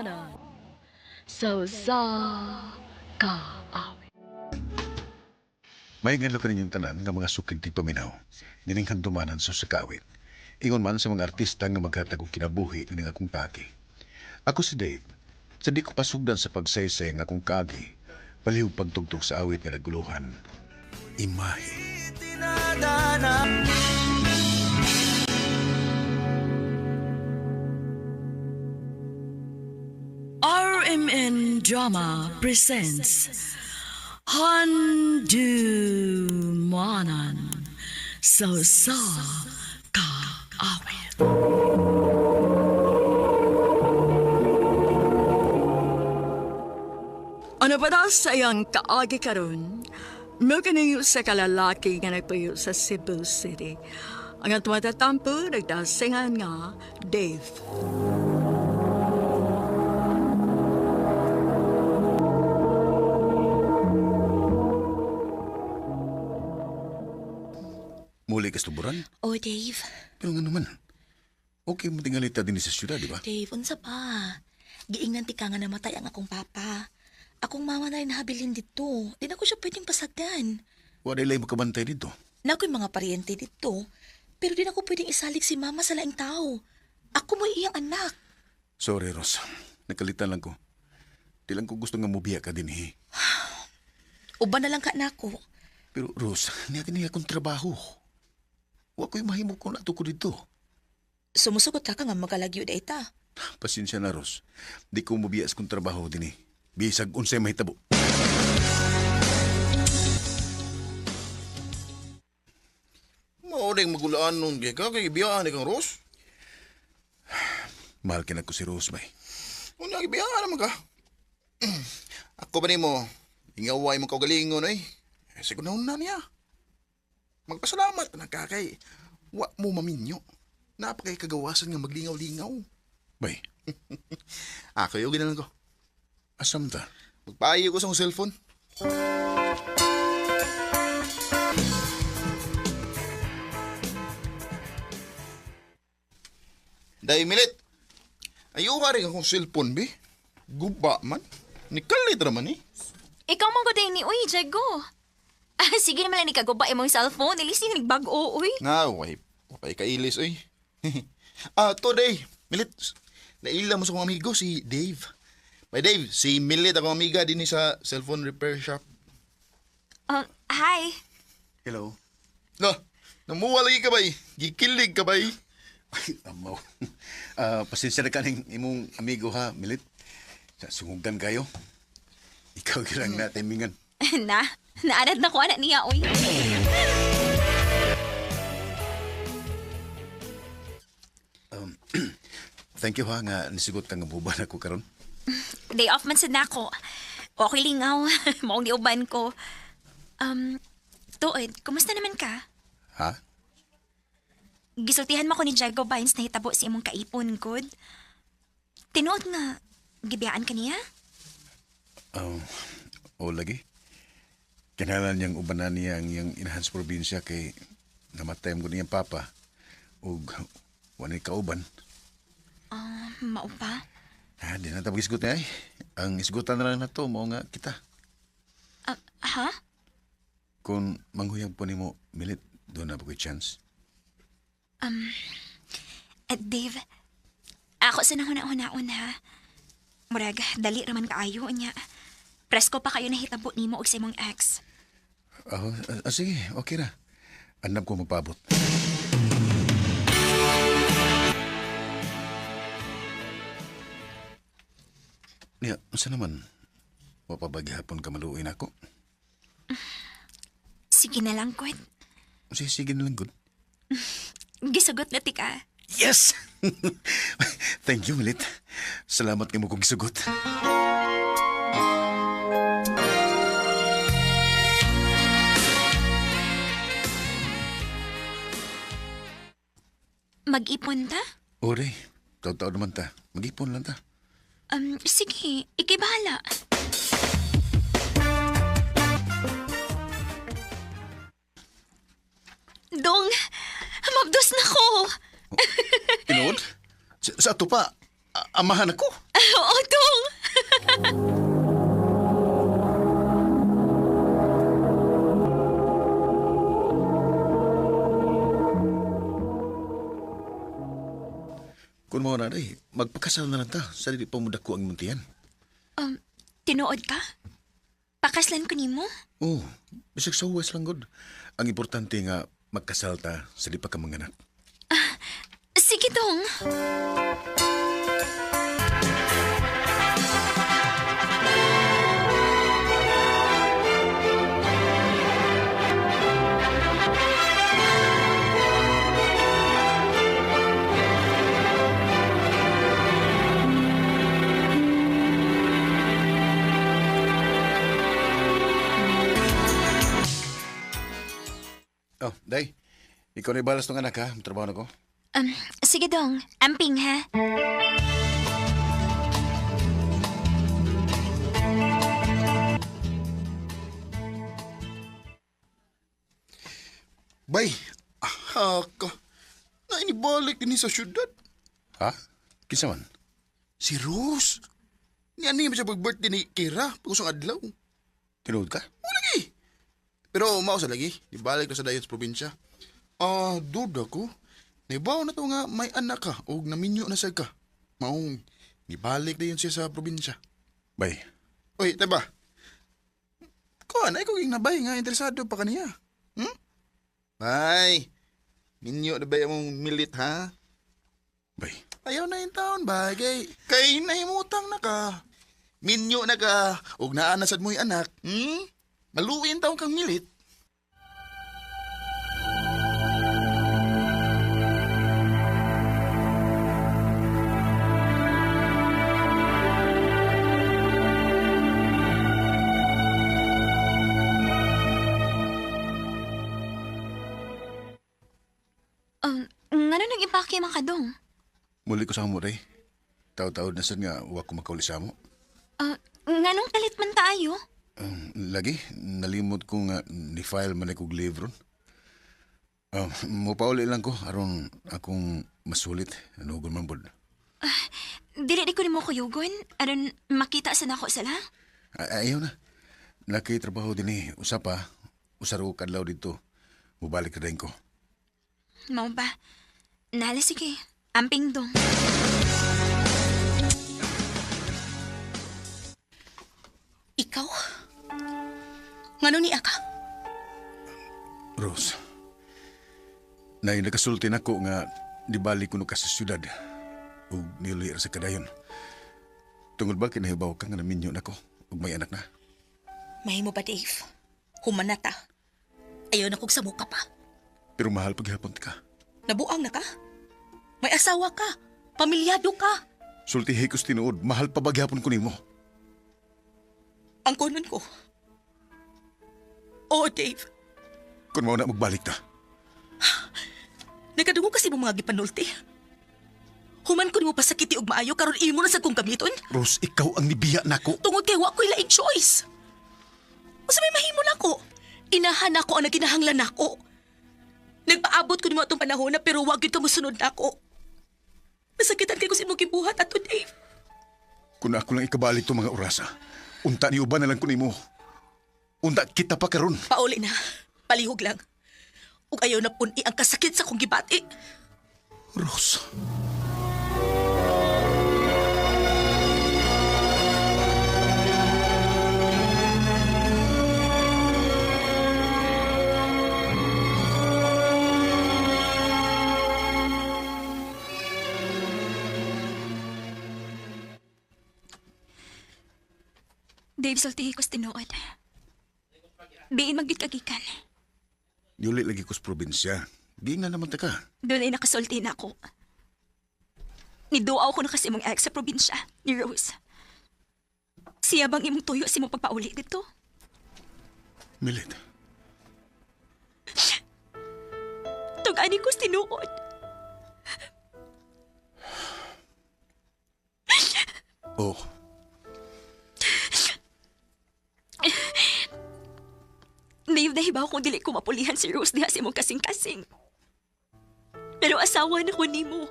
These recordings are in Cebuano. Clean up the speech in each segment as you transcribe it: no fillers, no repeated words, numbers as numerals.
Handumanan sa usa ka awit. May ngadlo kaninyong tanan nga mga sukig ti paminaw, nining handumanan sa sakawit. Ingon man sa mga artista nga maghatag og kinabuhi nining akong kagi. Ako si Dave. Sa di ko pasugdan sa pagsaysay nga akong kagi, palihog pagtugtog sa awit nga naguluhan. Imahe. RMN Drama presents Handumanan sa usa ka awit. Ano pa daw sa iyang kaagi karon? Mo kini sa kalalaki nga nagpuyo sa Cebu City. Ang atong matatampo nagdasingan nga Dave. Muli ka sa tuburan? Oh, Dave. Pero nga naman, okay mo tingalita din sa syudad, di ba? Dave, unsa pa? Giingnan ti ka nga namatay ang akong papa. Akong mama na rin nahabilin dito. Di na ko siya pwedeng pasagdan. Wala ilay makabantay dito. Na ako'y mga paryente dito. Pero di na ko pwedeng isalig si mama sa laing tao. Ako mo'y iyang anak. Sorry, Ros. Nakalitan lang ko. Di lang ko gusto nga mubiya ka din, eh. Uban na lang ka nako. Pero, Ros, niya kini akong trabaho. Wa ko'y mahimo kung ato ko dito. Sumusugot ka ka nga magalagyo da ita. Pasensya na, Ros. Di ko mubiya sa kong trabaho din, eh. Bisag unsay mahitabo. Mauring magulaan nun kay ka, kay ibiyaan kang Ros. Mahal kina ko si Rose, bay. Unya, ibiyaan naman ka. Ako ba nimo, ingaway mo kaugalingon oy. Eh, siguro na niya. Magpasalamat na ka kay wa mo maminyo. Napakay kagawasan nga maglingaw-lingaw. Bay, Ako yung ginalan ko. asam ta? Magpaayo ko sa akong cellphone. Dahil milit. Ayaw ka rin akong cellphone, be. Guba man. Nikalit raman eh. Ikaw man ko ni uy, Jago. Ah, sige naman lang ni kaguba imong cellphone. Ilis ni nagbag-o, uy. Nga, way. Wapay kailis, oy. Today, Milit, naila mo sa akong amigo, si Dave. May Dave, si Milit akong amiga din sa cellphone repair shop. Hi. Hello. No, namuha lagi ka bay. Gikilig ka bay. Ay, amaw. Pasensya na kaning imong amigo ha, Milit. Sa sungugan kayo. Ikaw lang na timingan. Na, naanad na ko anak niya, uy. Thank you ha nga nisugot ka nga buban ako karon. Day off man sad nako. Okay lingaw. Maong niuban ko. Tuod, kumusta naman ka? Ha? Gisultihan mo ko ni Jago Bynes na hitabo sa imong kaipon, good. Tinuod nga, gibiyaan ka niya? Um, o lagi. Kinalan niyang ubanan niya ang iyang inahan sa probinsya kay namatay mo niyang papa ug wanay kauban. Mao pa? Ha, di na tabang isgot niya ay. Ang isgutan na lang na to, mao nga kita. Ah, ha? Kung manghuyang po nimo, Milit, doon na ba ko'y chance? Dave, ako sa nahuna-hunaon ha. Murag, dali raman kaayo niya. Presko pa kayo nahitabo nimo og sa imong ex. Oh, sige, okay ra. Andam ko magpaabot. Niya, unsa naman? Wa pa ba gihapon ka maluoy nako? Sige na lang, Kwet. Sige, sige na lang, good. Gisugot na tika. Yes! Thank you, Milit. Salamat kay mo kong gisugot. Mag-ipon ta? Ore, taw-taw naman ta. Mag-ipon lang ta. Sige, ikay bahala. Dong, mabdos na ko. Tinuod? Sa ato pa, amahan ako. Oo, Dong. Kung mo na day, magpakasal na lang ta. Sa di pa mo dako ang muntian. Tinuod ka? Pakaslan ko nimo? Oh, bisag sa huwas lang gud. Ang importante nga magkasal ta sa di pa ka manganak. Sige dong. Oh, day. Ikaw na ibalas tong anak ha. Trabaho na ko. Sige dong, amping ha. Bay, aha ka. Nainibalik din sa syudad. Ha? Kinsa man? Si Rose. Ni ano yung siya pag-birthday ni Kira pag-usang adlaw. Tinuod ka? O lagi. Pero mao sa lagi, ibalik na sa dayon sa probinsya. Ah, duda ko. Nibaw na to nga may anak ka og naminyo na sad ka. Maong nibalik dayon siya sa probinsya. Bay, Oy, taba. Kuan ay ko ging nabay nga interesado pa kaniya. Hmm? Bay. Minyo na ba imong milit ha? bay. Ayaw na yung taon ba? Kay nahimutang na ka. Minyo na ka. Ug naa na sad mo'y anak. Hmm? Maluin taon kang milit. Ngano nang ipake man ka dong? Muli ko sa amo, day. Taw-taw na sad nga wa ko makauli sa amo. Nganong kalit man tayo? Lagi, nalimot ko nga ni-file man kog leave ron. Mupauli lang ko aron akong masulit. Anugon man bod. Dili di ko nimo kuyugon aron makita sa nako sila. Ayaw na. Laki trabaho din eh. Usa pa. Usaro kadlaw dito. Mubalik na din ko. Mao ba? Nala sige. Amping dong. Ikaw? Ngano niya ka? Rose. Nay, nakasulti nako nga di balik kuno ka sa syudad. Ug niuli ra sa kadayon. Tungod ba kinahibaw ka nga naminyo nako ug may anak na? Mahimo ba, Dave? Human na ta. Ayaw na kog samuka pa. Pero mahal paghapon ka. Nabuang na ka? May asawa ka. Pamilyado ka. Sultihi ko sa tinuod, mahal pa ba gihapon ko nimo? Ang kunon ko. Oo, Dave. Kung mao na magbalik ta. Nagkadungog kasi mo mga gipanulti. Human ko nimo pasakiti og maayo karon imo na sa kong gamiton. Rose, ikaw ang nibiya nako. Tungod kay wa ko'y laing choice. Unsa may mahimo nako? Inahan nako ang naginahanglan nako. Nagpaabot ko nimo atong panahon na pero wa gyud ka mosunod nako. Masakitan kay ko sa imong gibuhat ato, Dave. Kung ako lang ikabalik to mga orasa, unta ni uban na lang ko nimo. Unta kita pa karon. Pauli na. Palihog lang. Ug ayaw na pun-i ang kasakit sa kong gibati. Rose. Dave, sultihi ko sa tinuod. Biin magyud kagikan. Niuli lagi ko sa probinsya. Di na naman ta ka. Doon ay nakasulti na ako. Niduaw ko na kasi imong ex sa probinsya, ni Rose. Siya bang imong tuyo sa imong pagpauli dito? Milit. Tug-ani ko sa tinuod. Oh, Dave, nahibaw kung dili ko mapulihan si Rose diha sa imong kasing-kasing. Pero asawa na ko nimo.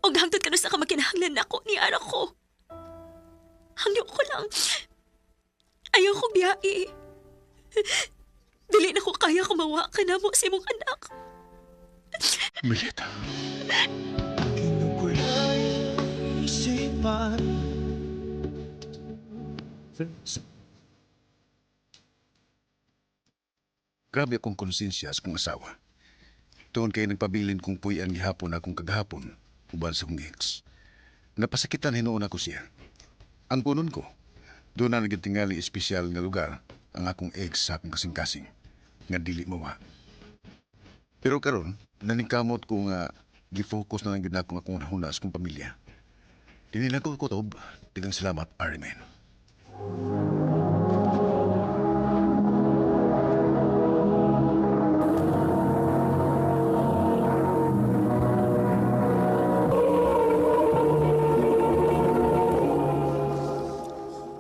Og hangtod kanos na ka magkinahanglan nako ni ara ko. Hangyo ko lang. Ayaw ko biyai. Dili na ko kaya kumawa ka na mo sa imong anak. Milita. Grabe akong konsensya sa kong asawa. Tuon kay nagpabilin kong puy-an gihapon akong kagahapon uban sa kong ex. Napasakitan hinuon ako siya. Ang punon ko, doon na nagtingali espesyal nga lugar ang akong ex sa akong kasing-kasing nga dili mawa. Pero karon, naningkamot ko nga gifocus na lang gyud nako akong huna sa kong pamilya. Dili lang ko kutob, daghang salamat, Armin.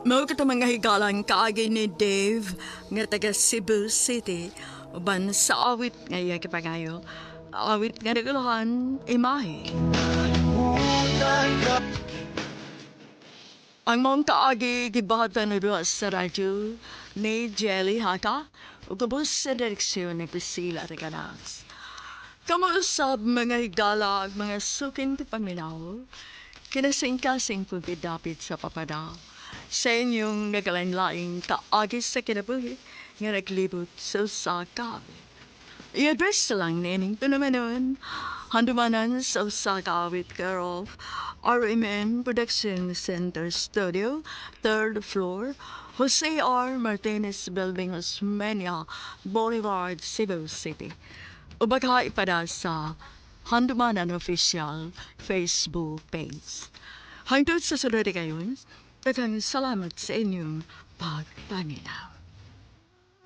Mao kita mga higalang kaagi ni Dave nga taga Cebu City uban sa awit nga iya kipangayo. Awit nga naguluhan, imahe. Ang mong kaagi gibahatan na duha sa radyo ni Jelly Haka ug ubos sa direksyon ni Priscilla Reganas. Kamausab mga higala ug mga suking paminaw, kinasingkasing kong gidapit sa papada sa inyong nagalain-laing kaagi sa kinabuhi nga naglibot sa usa ka awit. I-address lang nining tulumanon, handumanan sa usa ka awit care of RMN Production Center Studio, third floor, Jose R. Martinez Building, Osmeña Boulevard, Cebu City. O baka ipada sa Handumanan Official Facebook page. Hangtod sa sunod kayon, daghang salamat sa inyong pagpaminaw.